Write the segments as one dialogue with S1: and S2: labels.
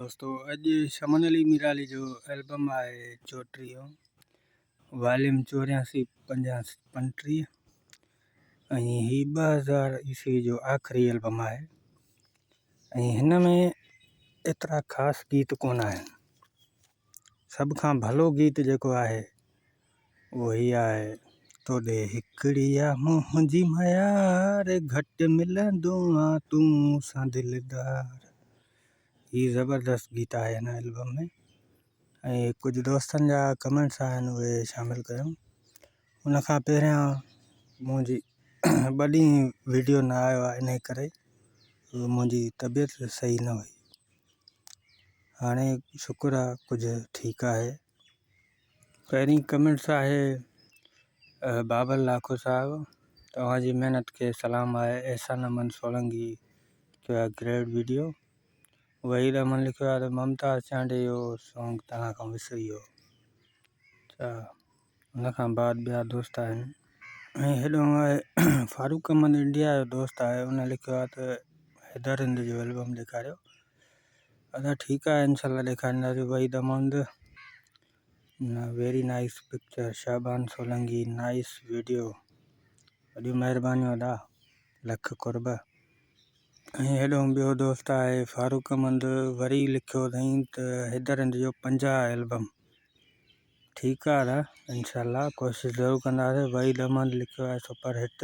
S1: دوستو اڄ شمن علي ميرالي جو البم آهي چوٽيهون واليوم چورياسي 55 ۽ هي 2000 عيسوي جو آخري البم آهي ۽ هن ۾ ايترا خاص گيت ڪونه آهن. سڀ کان ڀلو گيت جيڪو آهي اهو هي آهي توڏي هڪڙي آ منهنجي ميار گهٽ ملندو آ تون سان دلدار. هي زبردست گيت آهي هن البم ۾ ۽ ڪجهه دوستن جا ڪمينٽس آهن اهي شامل ڪيم. ان کان پهريان منهنجي ٻه ڏينهن ويڊيو نه آيو آهي انهي ڪري منهنجي طبيعت صحيح نه هئي. هاڻي شڪر آ ڪجهه ٺيڪ آهي. پهرين ڪمينٽس آهي بابل لاکو صاحب توهان جي محنت کي سلام آهي. احسان احمد سولنگي لکيو آهي گريٽ ويڊيو. وحيد احمد لکيو آهي ته ممتاز چانڊيي جو سونگ توهان کان وسري ويو. اچھا ان کان بعد ٻيا دوست آهن. ۽ هيڏو آهي فاروق احمد انڊيا جو دوست آهي ان لکيو آهي ته حيدر هند جو البم ڏيکاريو. ادا ٺيڪ آهي انشاء الله ڏيکارينداسين. Waheed Ahmed very nice picture. Shaban Solangi nice video. وڏيون مهربانيون ادا لک قرب. ۽ هيڏو ٻيو دوست آهي فاروق احمد وري لکيو اٿائين ته حيدر هند جو 50 البم. ٺيڪ آهي ادا انشاء الله ڪوشش ضرور ڪنداسين. وحيد احمد لکيو آهي super hit.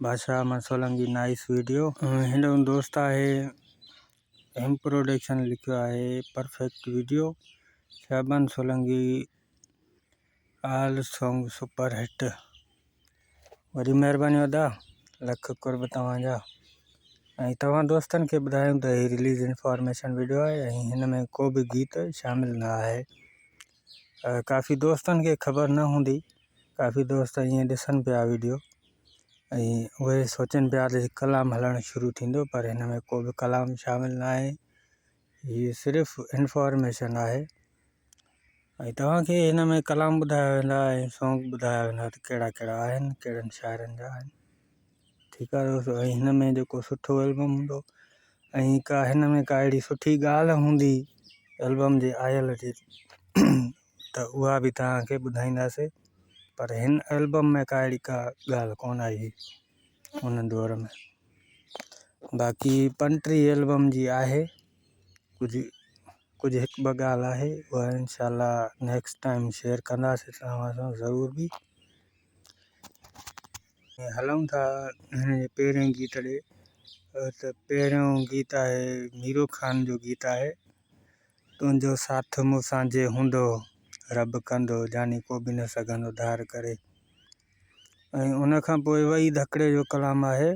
S1: Badshah Ahmed Solangi nice video. هيڏو دوست آهي ايم پروڊڪشن لکيو آهي perfect video. Shaban Solangi all song super hit. وڏي مهرباني ادا لک قرب توهان جا. ۽ توهان دوستن کي ٻڌايون ته هي رليز انفارميشن ويڊيو آهي ۽ هن ۾ ڪو به گيت شامل نه آهي. ڪافي دوستن کي خبر نه هوندي، ڪافي دوست ائين ڏسن پيا ويڊيو ۽ اهي سوچن پيا ته ڪلام هلڻ شروع ٿيندو، پر هن ۾ ڪو به ڪلام شامل نه آهي. هي صرف انفارميشن آهي ۽ توهان کي هن ۾ ڪلام ٻڌايا ويندا ۽ سونگ ٻڌايا ويندا ته ڪهڙا ڪهڙا آهن، ڪهڙن شاعرن جا آهن. ٺيڪ آهي دوستو. ۽ هن ۾ جيڪو سٺو البم هوندو ۽ ڪا هن ۾ ڪا اهڙي سٺي ڳالهه هوندي البم جي آيل جي ته اها به توهان کي ٻڌائينداسي، پر هن البم ۾ ڪا اهڙي ڪا ڳالهه ڪونه آئي هئي ان دور ۾. باقي 35 البم جي آهي ڪجهه ڪجهه هڪ ٻه ڳالهه آهي، اها انشاء الله نيڪسٽ ٽائيم شيئر ڪنداسي توهان سان ضرور به. هلون ٿا هن جي پهرين گيت ڏي ته پهريون گيت آهي ميرو خان جو گيت آهي تنهنجو ساٿ مون سان جي هوندو رب ڪندو جاني ڪو به نه سگهندو ڌار ڪري. ۽ ان کان پوء وحيد هڪڙي جو ڪلام آهي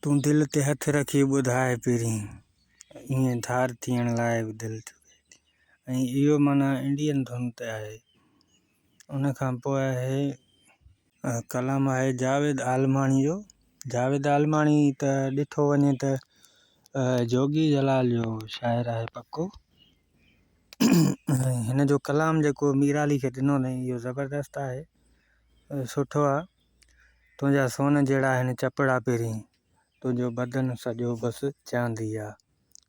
S1: تون دل تي هٿ رکي ٻڌاء پرين ائين ڌار ٿيڻ لاء به دل چڪي ٿي. ۽ اهو معنيٰ انڊين ڌن تي آهي. ان کان پوء آهي ڪلام آهي جاويد عالماڻي جو. جاويد عالماڻي ته ڏٺو وڃي ته جوڳي جلال جو شاعر آهي پڪو. ۽ هن جو ڪلام جيڪو ميرالي کي ڏنو اٿئي اهو زبردست آهي، سٺو آهي. تنهنجا سون جهڙا آهن چپڙا پرين، تنهنجو بدن سڄو بس چاندي آ،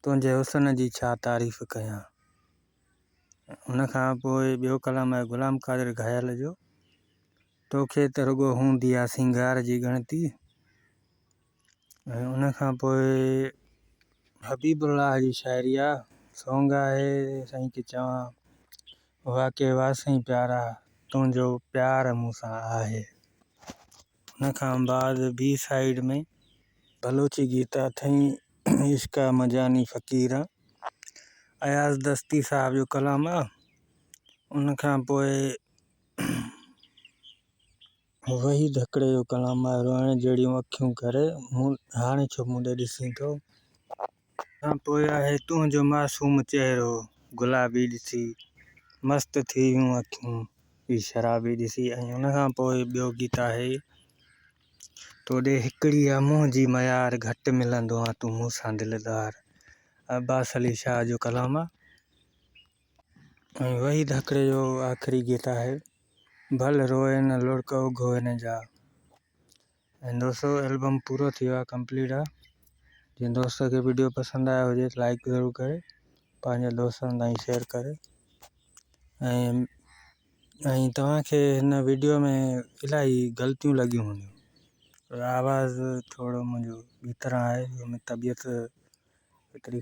S1: تنهنجي حسن جي ڇا تعريف ڪيان. ان کان پوء ٻيو ڪلام آهي غلام قادر گهايل جو، توکي ته رڳو هوندي آ سينگار جي ڳڻتي. ۽ ان کان پوء حبيب الله جي شاعري آ، سونگ آهي سائين ڪي چوان واقعي واهه سائين پيارا تنهنجو پيار مون سان آهي. ان کان بعد بي سائيڊ ۾ بلوچي گيت اٿئي عشق آ مجاني فقير اياز دستي صاحب جو ڪلام آ. ان کان پوء وحيد هڪڙي جو ڪلام آ روئڻ جهڙيون اکيون ڪري مون هاڻي ڇو مون ڏي ڏسين ٿو. ان کان پوء آهي تنهنجو معصوم چهرو گلابي ڏسي مست ٿي ويون اکيون هي شرابي ڏسي. ۽ ان کان پوء ٻيو گيت آهي توڏي هڪڙي آ منهنجي ميار گهٽ ملندو آ تون مون سان دلدار، عباس علي شاهه جو ڪلام آ. ۽ وحيد هڪڙي جو آخري گيت آهي ڀل روئي نه لڙڪ اگهو هن جا. ۽ دوستو البم پورو ٿي ويو آ، ڪمپليٽ آ. جنهن دوست کي وڊيو پسند آيو هجي ته لائڪ ضرور ڪري پنهنجي دوستن تائين شيئر ڪري ۽ ۽ توهان کي هن وڊيو ۾ الاهي غلطيون لڳيون هونديون. آواز ٿورو منهنجو ٻي طرح آهي جو طبيعت ايتري.